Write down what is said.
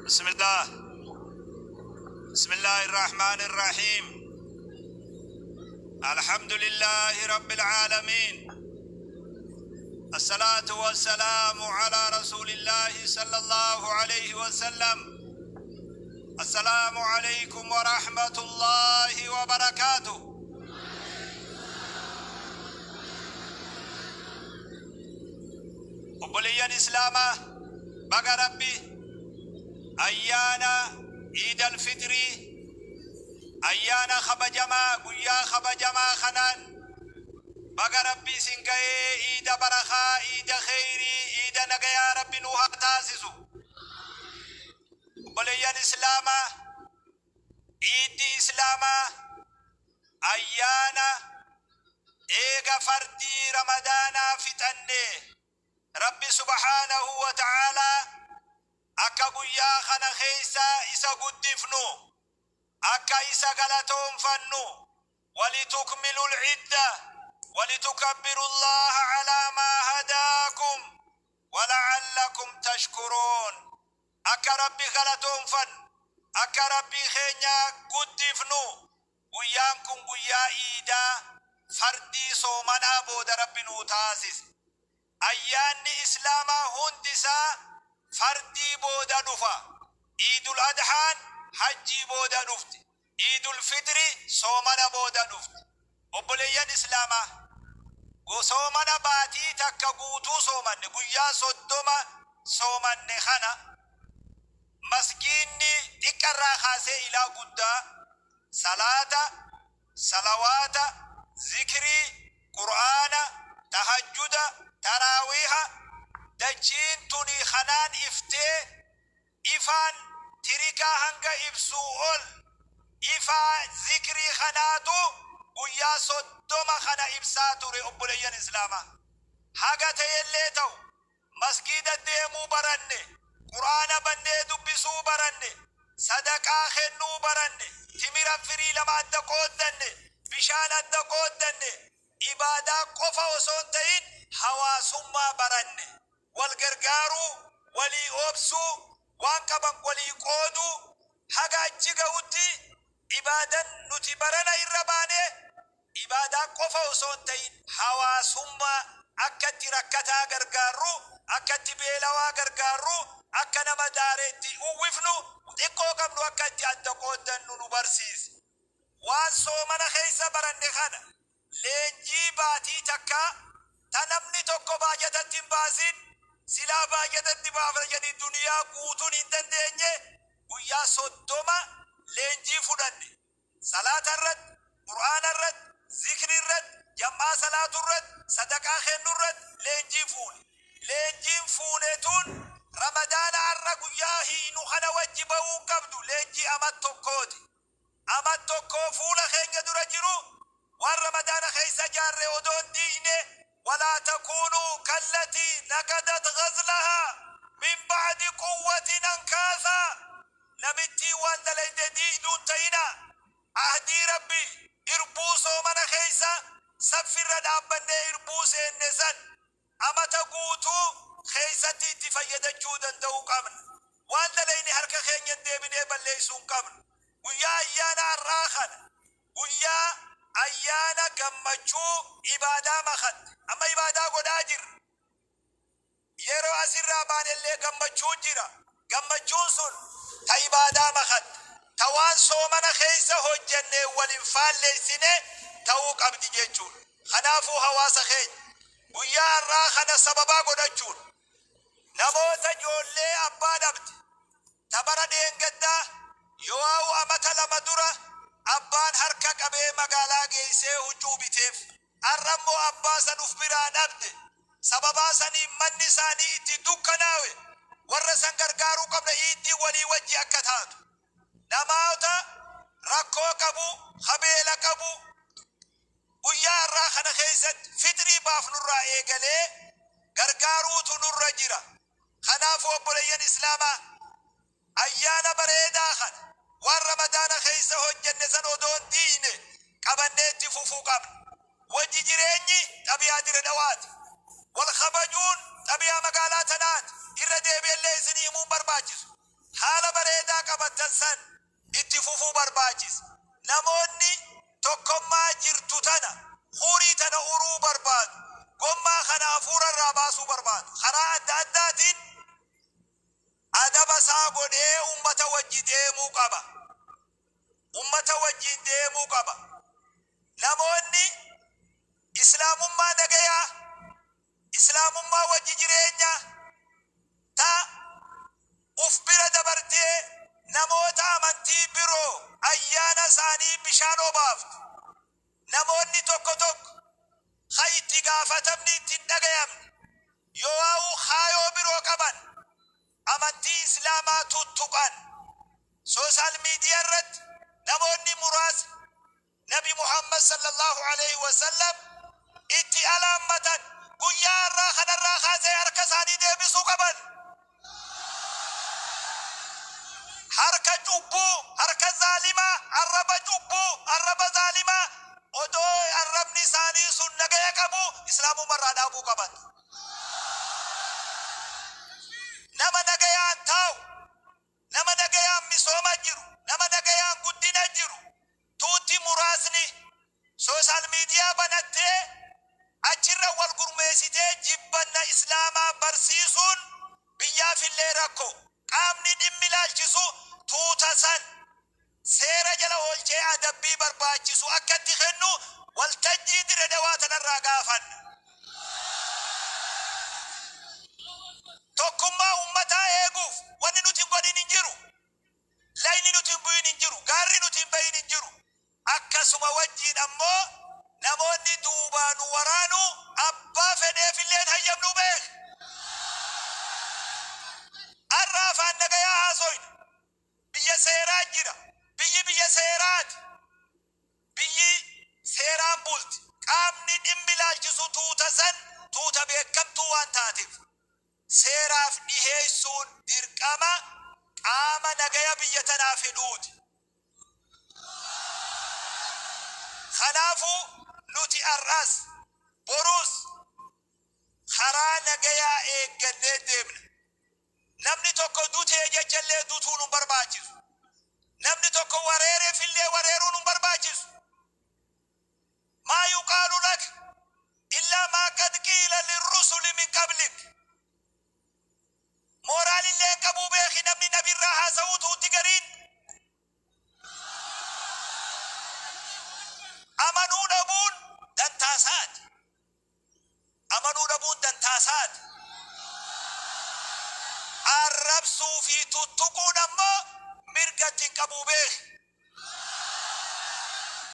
بسم الله، بسم الله الرحمن الرحيم. الحمد لله رب العالمين، الصلاة والسلام على رسول الله صلى الله عليه وسلم. السلام عليكم ورحمة الله وبركاته. Obboleeyyan Islaamaa, baga Rabbi ayyaana Iid al-Fitrii, ayyaana kabajamaa, guyyaa kabajamaa kanaan baga Rabbi isin ga'ee. Iida barakaa, iida kheyrii, iida nagayaa Rabbi nu haa taasisu. Obboleeyyan Islaamaa, iiddi Islaamaa ayyaana eega fardii Ramadaanaa fixanne Rabbi subhaanahu wa ta'aalaa akka guyyaa kana keessa isa guddifnu, akka isa galatoonfannu, ولتكملوا العدة ولتكبروا الله على ما هداكم ولعلكم تشكرون. Akka Rabbi galatoonfannu, akka Rabbii keenya guddifnu, guyyaan kun guyyaa iidaa fardii soomanaa booda Rabbi nuu taasise. Ayyaanni Islaamaa hundisaa fardii booda dhufa. Iidul Adhaan hajjii booda dhufti, Iidul Fitri soomana booda dhufti. Obboleeyyan Islaamaa, soomana baatii takka guutuu soomanne, guyyaa 30 soomanne kana, masgiinni xiqqarraa kaasee ilaa guddaa salaata, salawaata, zikrii, Qur'aana, tahajjuda, taraawiiha, dachiin tuni kanaan iftee, ifaan tirikaa hanga ibsuu ol ifaa zikrii kanaatu guyyaa 30 kana ibsaa ture. Obboleeyyan Islaamaa, haga ta'ellee ta'u masgiida deemuu baranne, Qur'aana bannee dubbisuu baranne, sadaqaa kennuu baranne, timira firii lama adda qooddanne, bishaan adda qooddanne. Ibaadaa qofa osoo hin ta'in hawaasummaa baranne, wal gargaaruu, walii obsuu, waan qaban walii qooduu. Haga achi ga'utti ibaadan nuti barana irra baane ibaadaa qofa osoo hin ta'in hawaasummaa, akka itti rakkataa gargaarru, akka itti beelawaa gargaarru, akka nama daareetti uwwifnu, xiqqoo qabnu akka itti adda qooddannu nu barsiise. Waan soomana keessa baranne kana, leenjii baatii takka ta namni tokko baajatatti hin baasin, silaa baajatatti baafna jedhi duniyaa guutuun hin dandeenye, guyyaa 30 leenjii fudhanne. Salaata irratti, Qur'aana irratti, zikri irratti, jam'aa salaatu irratti, sadaqaa kennu irratti leenjii fuune. Leenjiin fuune tun Ramadaana har'a guyyaa hiinu kana wajji ba'uu hin qabdu. Leenjii amat tokkooti. Amat tokko fuula keenya dura jiru, waan Ramadaana keessa jaarre odoon diine. ولا تكونوا كالتي نقضت غزلها من بعد قوة أنكاثا. Namittii waan dalayde diigduun ta'ina. Ahdii Rabbi irbuu soomana keessa saffirra dhaabbannee irbuu seenne san amata guutuu keessatti itti fayyadachuu danda'uu qabna. Waan dalayne harka keenya deebinee balleessuu hin qabnu. Guyyaa ayyaana har'aa kana, guyyaa ayyaana gammachuu ibaadaa makatte, amma ibaadaa godhaa jirra. Yeroo asirraa baanellee gammachuun jira. Gammachuun sun ta ibaadaa makatte, ta waan soomana keessa hojjenne walin faalleessine ta'uu qabdi jechuudha. Kanaafuu hawaasa keenya, guyyaa har'aa kana sababaa godhachuun namoota ijoollee abbaa dhabde, ta bara dheengaddaa yoo amata 2 dura abbaan harka qabee magaalaa geessee huccuu biteef, har'ammoo abbaa san uf biraa dhabde, sababaa saniin manni isaanii itti dukkanaawe, warra san gargaaruu qabna. Iiddii walii wajji akka taatu, namoota rakkoo qabu, habeela qabu, guyyaa har'aa kana keessatti fixrii baafnurraa eegalee gargaaruutu nurra jira. Kanaafuu obboleeyyan Islaamaa, ayyaana bareedaa kana waan Ramadaana keessa hojjenne san odoon diine qabannee itti fufuu qabna. Wajji jireenyi xabiyaa Dire Dhawaati. Wal kabajuun xabiyaa magaalaa tanaati. Irra deebi'ellee isinii himuun barbaachisu. Haala bareedaa. isaa godhee ummata wajji deemuu qaba. Ummata wajjiin deemuu qaba. Namoonni islaamummaa nagayaa, islaamummaa wajji jireenya ta uf bira dabartee namoota amantii biroo ayyaana isaanii bishaan obaaftu. Namoonni tokko tokko ha itti gaafatamni itti hin dhagayamne yoo waa'u haayoo biroo qaban amantii islaamaa tuttuqan social media irratti namoonni muraasni Nabi Muhammad sallallahu alaihi wasallam itti alaammatan guyyaa har'aa kanarraa kaasee harka isaanii deebisuu qaban. Harka cubbuu, harka zaalimaa, arraba cubbuu, arraba zaalimaa odoo arrabni isaanii sun nagaya qabu islaamummarraa dhaabuu qaban. Nama nagayaan taa'u, nama nagayaan misooma jiru, nama nagayaan guddina jiru, tuutti muraasni social media banattee achirra wal gurmeessitee jibbanna islaamaa barsiisuun biyyaafillee rakko. Qaamni dhimmi ilaalchisu tuuta san seera jala oolchee adabbii barbaachisu akka itti kennu waltajjii Dire Dhawaa tanarraa gaafanna. Tokkummaa ummataa eeguuf wanni nuti hin godhin hin jiru. Layni nuti hin bu'in hin jiru. Gaarri nuti hin bahin hin jiru. Akkasuma wajjiin ammoo namoonni duubaa nu waraanu abbaa fedheefillee hin hayyamnu beek. Arra afaan nagayaa haasoyna. Biyya seeraa jira. Biyyi biyya seeraati. Biyyi seeraan bulti. Qaamni dhimmi ilaalchisu tuuta san tuuta beekamtuu waan taateef seeraaf dhiheessuun dirqama qaama nagaya biyya tanaa fedhuuti. Kanaafuu nuti har'as borus karaa nagayaa eeggannee deemna. Namni tokko dutee jechallee dutuun hin barbaachisu. Namni tokko wareereefillee wareeruun hin barbaachisu. Maa yuqaalu lak illaa maa qad qiila lirrusuli min qablik. Mooraalillee hin qabuu beeki namni nabirraa haasa'uu tuutti gariin. Amanuu dhabuun dantaasaati. Amanuu dhabuun dantaasaati. Arrabsuu fi tuttuquun ammoo mirga ittiin qabuu beeki.